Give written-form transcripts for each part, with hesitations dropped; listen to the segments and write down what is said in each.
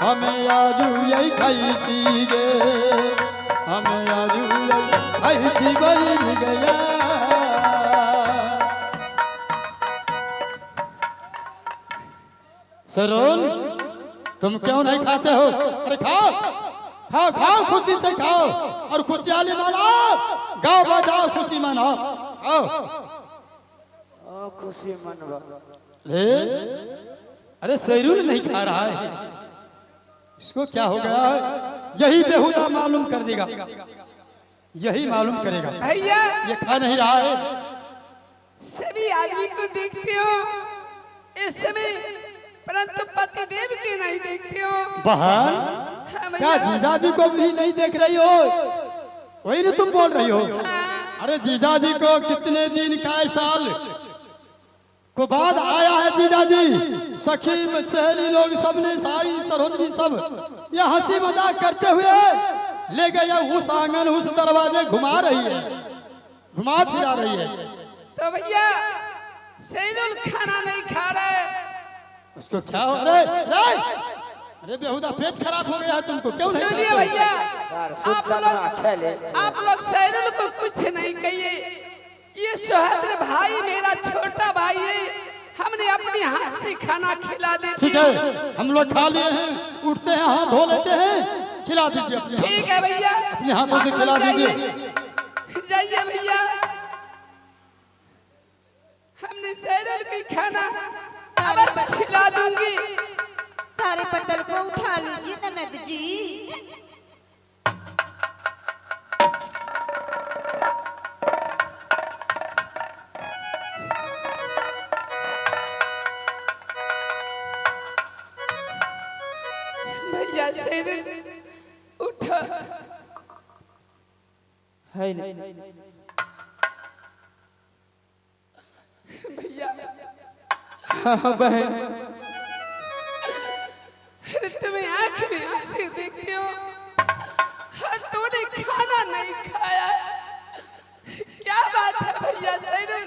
हमें आजू यही खाई छी गे, हमें आजू यही खाई छी बहिन गया। सरोल तुम क्यों नहीं खाते हो? अरे खाओ खाओ खाओ, खुशी से खाओ और खुशहाली मनाओ, गाओ बजाओ खुशी मनाओ, आओ खुशी मनवा। अरे अरे सैरुल नहीं खा रहा है, इसको क्या हो गया है? यही बेहुदा मालूम कर देगा, यही मालूम करेगा भैया, ये खा नहीं रहा है। सभी आदमी को देखते हो इस समय, परंतु पतिदेव के नहीं देखते हो। बहन हाँ क्या जीजा जी को भी नहीं देख रही हो? वही नहीं तुम बोल रही हो। हाँ। अरे जीजा जी को कितने दिन का साल को बाद आया है जीजा जी, सखी सहेली लोग सबने सारी सरोजनी सब ये हंसी मजाक करते हुए ले गया उस आंगन उस दरवाजे घुमा रही है, घुमा फिरा रही है। तो भैया सैरुल खाना नहीं खा रहा है, उसको क्या हो? अरे अरे अरे बेहुदा पेट खराब हो गया है तुमको, क्यों नहीं? सुनिए भैया, आप लोग सैरुल को कुछ नहीं कहिए, ये सोहद्र भाई मेरा छोटा भाई है, हमने अपने हाथ से खाना खिला देते। ठीक है, हम लोग खा लिए हैं, उठते हैं हाथ धो लेते हैं, खिला दीजिए अपने। ठीक है भैया, अपने हाथों से खिला दीजिए। जाइए भैया, हमने सैरुल की खाना बस खिला दूंगी। सारे पत्तल को उठा लीजिए ननद जी। भैया सैरुल उठो। है नहीं भैया। हाँ बहन, तुम्हें आंख में आंसू देखते हो, तूने खाना नहीं खाया, क्या बात है भैया सैरुल?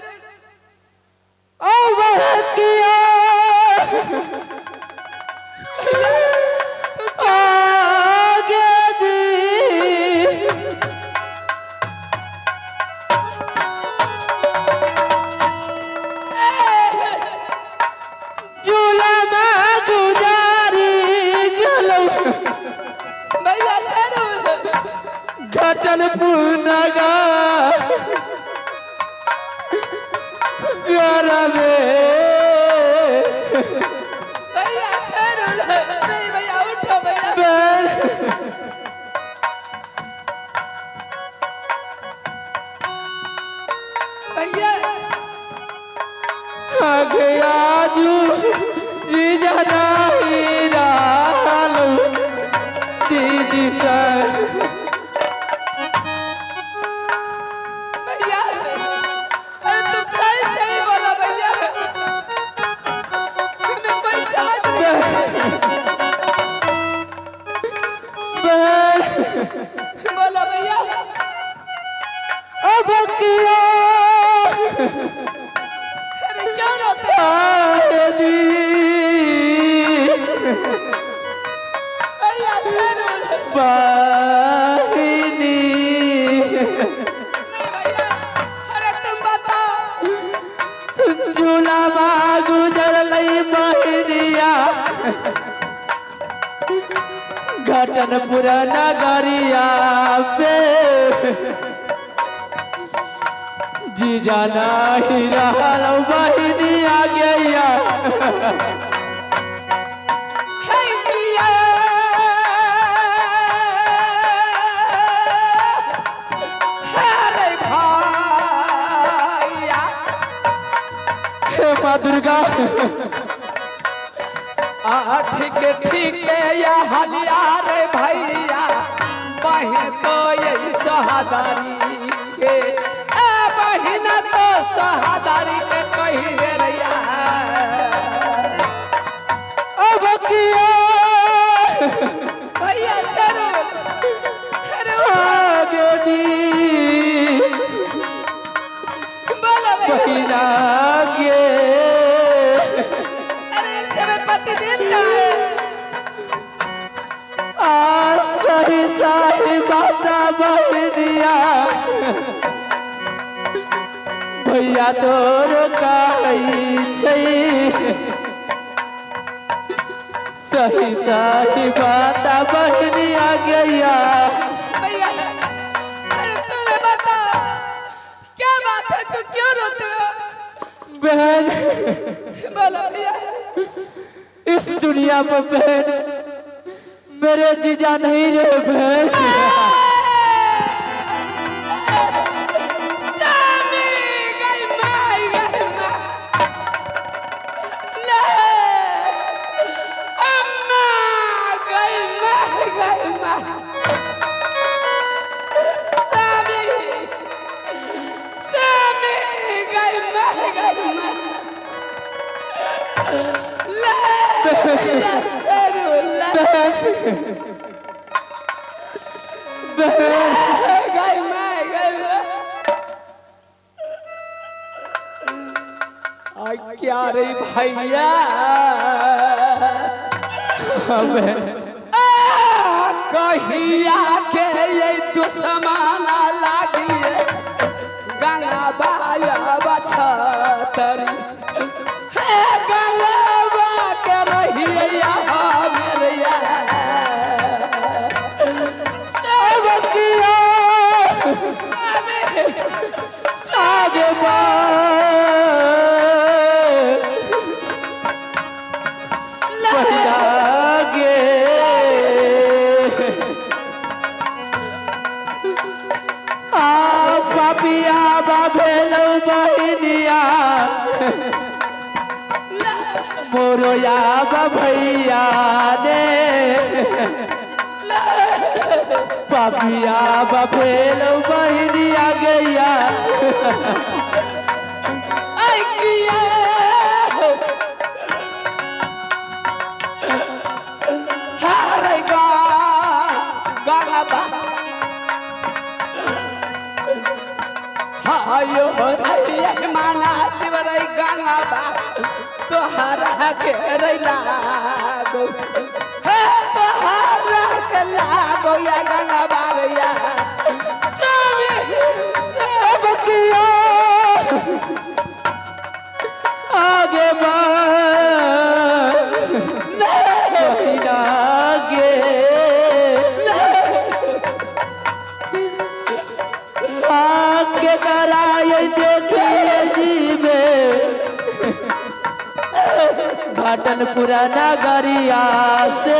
घटनपुर नगरिया पे जीजा नहीं रहल बहिनी आ गया। हे माँ दुर्गा ठीक ठीक या हलिया रे भैया, बहन तो यही सहादारी के, ए बहन तो सहादारी के कही रैया। अब किया भैया सर आगे दी बोलो बहिना गे। अरे इस समय पतिदेव का है। आ सही सही बात बहनिया भैया तोर कहै छै सही सही बात बहनिया गैया। भैया अरे तुमने बता क्या बात है, तू क्यों रोते हो? बहन बोलो भैया। इस दुनिया पर बहन मेरे जीजा नहीं रहे बहन। स्वामी गई माई गई माँ ले अम्मा गई माँ गई माँ। स्वामी स्वामी गई माँ गई माँ ले बहन गई माँ गई माँ। क्या रे भैया कहिया के ये दुश्मना लागिए गंगा बाया बछतरी हे गंगा बा के रहिया मेरे आगे आगे आ पापिया बाभेलौ बहनिया मोरो या भैया ने पापिया बाभेलौ बहनिया गैया। आयो माना शिवराय गंगा बा तोहरा के रे लागो हे तोहरा के लागो या गंगा बारया स्वामी अब किया आगे बहिना गे आके कराए देखिए जीवे घाटन पुराना गरिया से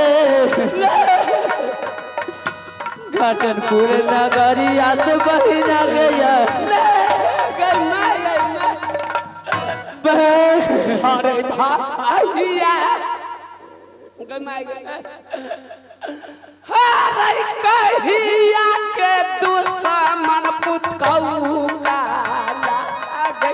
घाटन पुराना गरिया से बहिना गया बहन। अरे भैया अरे कहिया के दुश्मन पुतौला लागे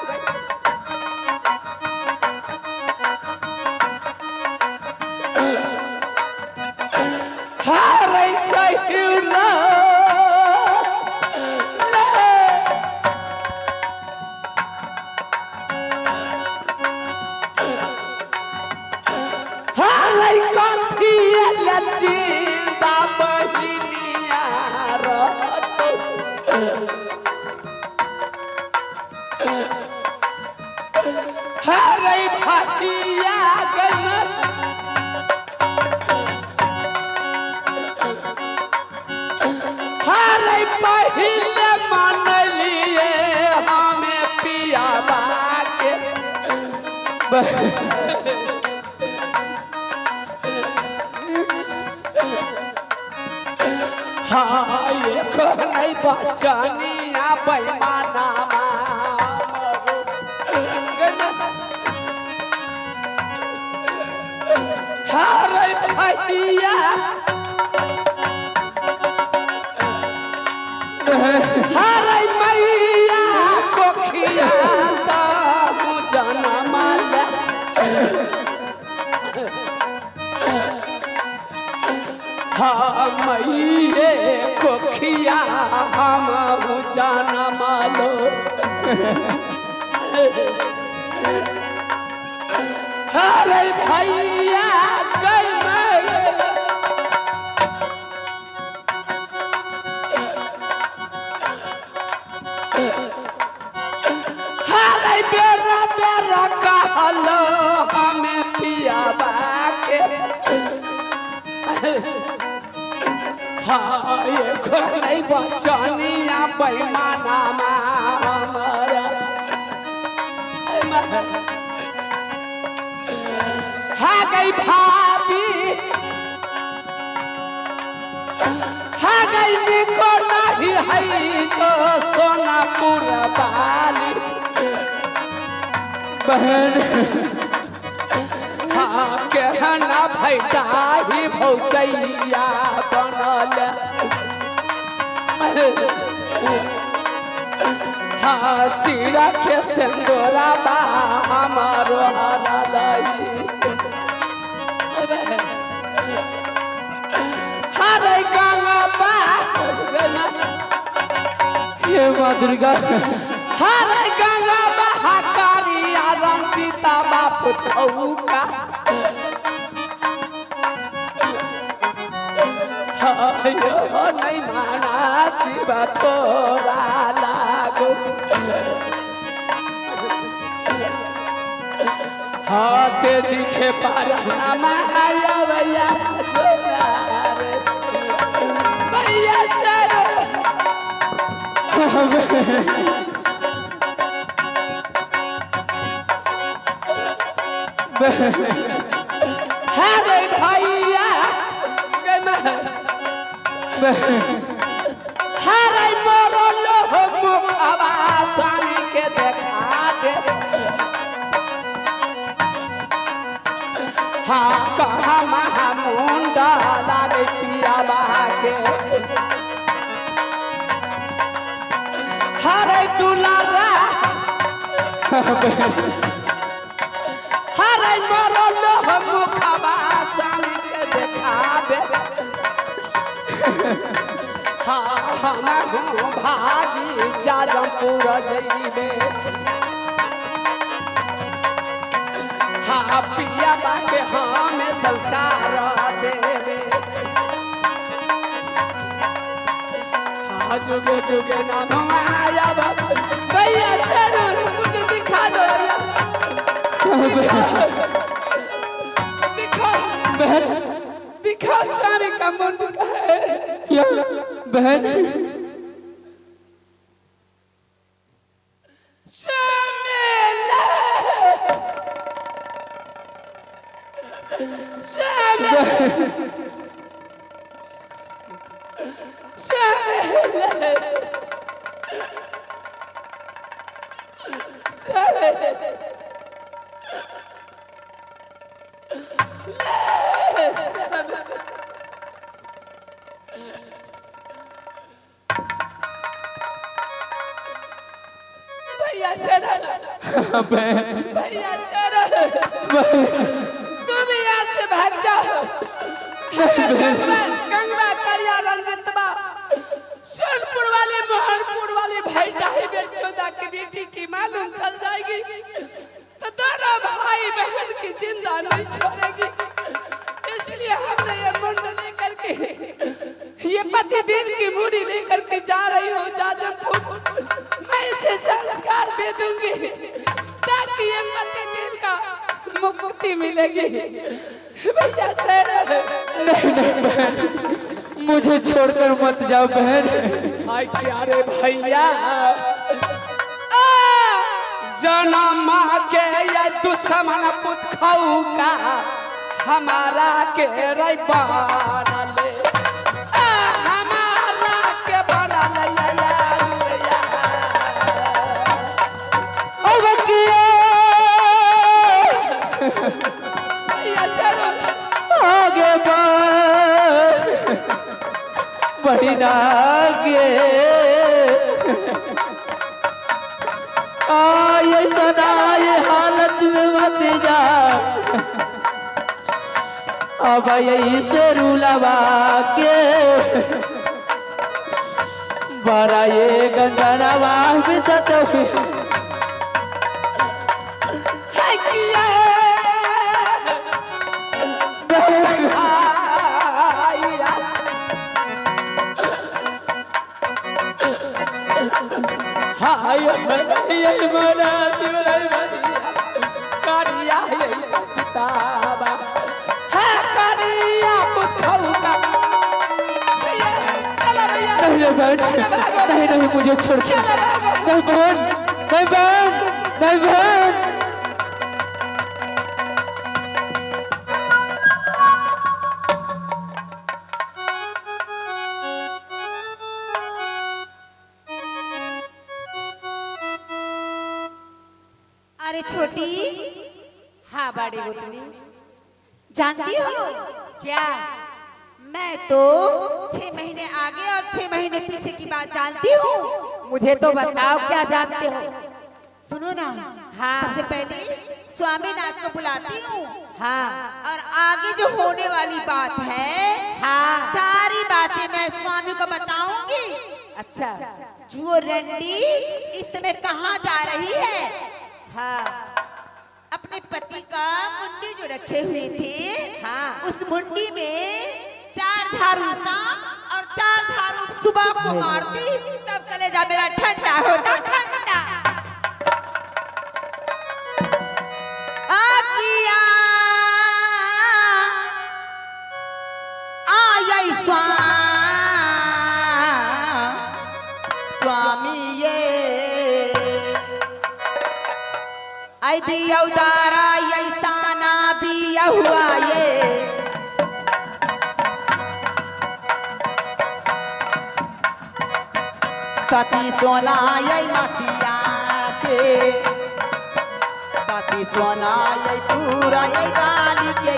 अरे सही ना हरे कथी लचिंता बहिनिया रहतो हरे भैया गन हरे पहिले मान लिए हमें पिया के हाँ ये नहीं बचनिया बेमाना हरे भैया हरे मैया कोखिया जनमल हाँ मैये कोखिया हम जनमल हरे भैया गई। हरे बेरा बेरा कहलो हमें पिया के हाँ ये नहीं बचनिया बेईमाना मारा हाँ गई भाभी हाँ गई निको नहीं है तो सोनापुर बाली बहन हाँ कहना भैटाही भौचैया बनल हाँ सिरा के सिंदूरा बा हमारो हरलई हरे गंगा बा हे माँ दुर्गा हरे गंगा बहाकारिया रंजिता बाप थौका हायो नहीं माना शिव तोरा लागो हाँ तेजी के पार माया भैया जोनारे भैया सर हरे भैया हरे मोरो लोह मुखवा स्वामी के देखा दे हाँ कहा महामुंडा लागे पियावा के हरे दुलारा हरे मोरो लोह मुखवा स्वामी के देखा दे हाँ हम भागी जाजमपुर जइबे हाँ पिया के हम संस्कार देवे हाँ जुगे जुगे नाम आया भैया सर मुझे दिखा दो दिखा बहन दिखा स्वामी का मुंड है क्या बहन स्वामी स्वामी स्वामी स्वामी भैया शरण बहन भैया शरण तुम यहाँ से भाग जाओ गंगवा गंगवा करिया रंजितवा सोनपुर वाले मोहनपुर वाले भाई ढाई बेर चौदह की बेटी की मालूम चल जाएगी तो दोनों भाई बहन की जिंदा नहीं छोड़ेगी। इसलिए हमने ये मुंड लेकर के ये पतिदेव की मूड़ी लेकर के जा रही हूँ जाजमपुर। मैं इसे संस्कार दे दूंगी ताकि ये पतिदेव का मुक्ति मिलेगी। भैया सर नहीं नहीं बहन, मुझे छोड़कर मत जाओ बहन। भाई प्यारे भैया जन्म के ये दुश्मन पुतखऊ का हमारा के रे बनले, हमारा के बनले। अब किया भैया सर आगे बढ़ बहिना के आए सदाए हालत में मत जा, अब यही से रुलवा के बड़ा ये गंगनवा बिसत है किया भाईया हाय ये मोरा शिवराय भैया करिया ये पिताबा है करिया पुत्रौका। भैया चलो भैया। नहीं बहन, नहीं नहीं मुझे छोड़ के नहीं बहन, नहीं बहन, नहीं बहन। अरे छोटी। हाँ बड़ी गोतनी। जानती हो क्या? मैं तो 6 महीने आगे और 6 महीने पीछे की बात जानती हूँ। मुझे तो बताओ क्या जानते हो? सुनो ना। हाँ। सबसे पहले स्वामीनाथ को बुलाती हूँ। हाँ। और आगे जो होने वाली बात है, हाँ, सारी बातें मैं स्वामी को बताऊंगी। अच्छा। जो रंडी इस समय कहाँ जा रही है? हाँ। अपने पति का मुंडी जो रखे हुए थे, हाँ, उस मुंडी में 4 झाड़ू शाम और 4 झाड़ू सुबह को मारती, तब कलेजा मेरा ठंडा होता, ठंडा। आकिया आया स्वामी ये आई दिया उदारा ऐसाना बिया हुआ ये सती सोना ये मतिया के सती सोना ये पूरा ये बाली के